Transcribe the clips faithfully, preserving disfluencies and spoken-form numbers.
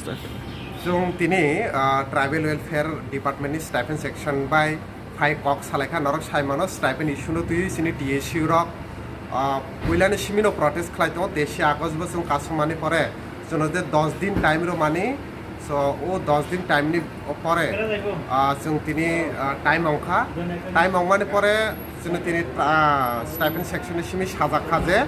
Chwng tini, ah, Tribal Welfare Department ni stipend section bai phai kok salaikha, norok saimano stipend issue no twiwi chini T S U rok, ah, puilani simino protest khlai tongo, teisi August bo chwng kasumani pore chwngno je dos din time rwmani, so o dos din time ni pore, ah, chwng tini, ah, time ongkha, time ongmani pore chwngno tini, ah, stipend section ni simi sajak kha je,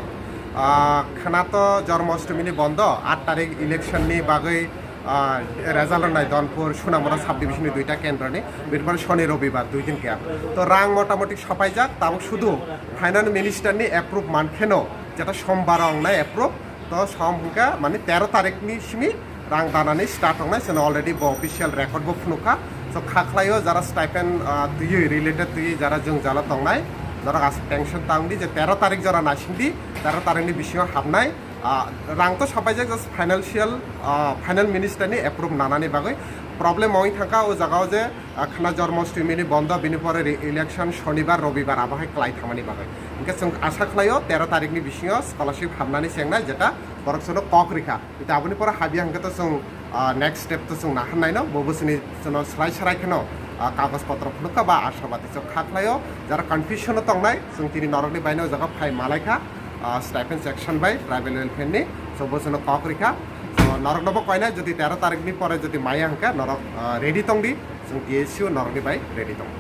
ah, khwnato Jormostomini bondo, aat tarik election ni bagwi, ah, result rwnai Donpur, Sunamura subdivision ni duita kendro ni, birbar Soni Robibar dui din gap. To rang motamoti sopaijak, tabuk sudu finance minister ni approve mankheno, jeta sombar ongnai approve, to som hwnkha mani tero tarik ni simi rang danani start ongnai, chwngno already bo official record bo phunukha. So kha khlaio jara stipend, ah, twiwi related twiwi jara jwngjalo tongnai, norok aswk tension ta wngdi je tero tarik jora naisingdi, tero tarik ni bisingo hapnai. Ah, rang to sapaijak, just financial, ah, finance minister ni approve nanani bagwi problem ongwi thangkha o jagao je, ah, khwna Jormostomini bondo, bini pore re-, election Sonibar, Robibar abo hai klai thangmani bagwi. Hwnkhe chwng asa khlaio tero tarik ni bisingo scholarship hapnani chengnai, jeta borok chwngno kok rikha. Hwnkhe aboni pore habya hwnkhe to chwng, ah, next step to chwng naharnaino, bo bwswni chwngno swrai swrai kheno, ah, kagoj potro phunukha ba ashabadi. Chwng kha khlaio jara confusion o tongnai, chwng tini norokni baino o jaga phai malaikha, ah, stipend section bai tribal welfare ni, so bo chwngno kok rikha. So norokno bo koinai, jodi tero tarik ni pore jodi maya hwnkhe norok, ah, ready tongdi, chwng T S U norokni bai ready tong.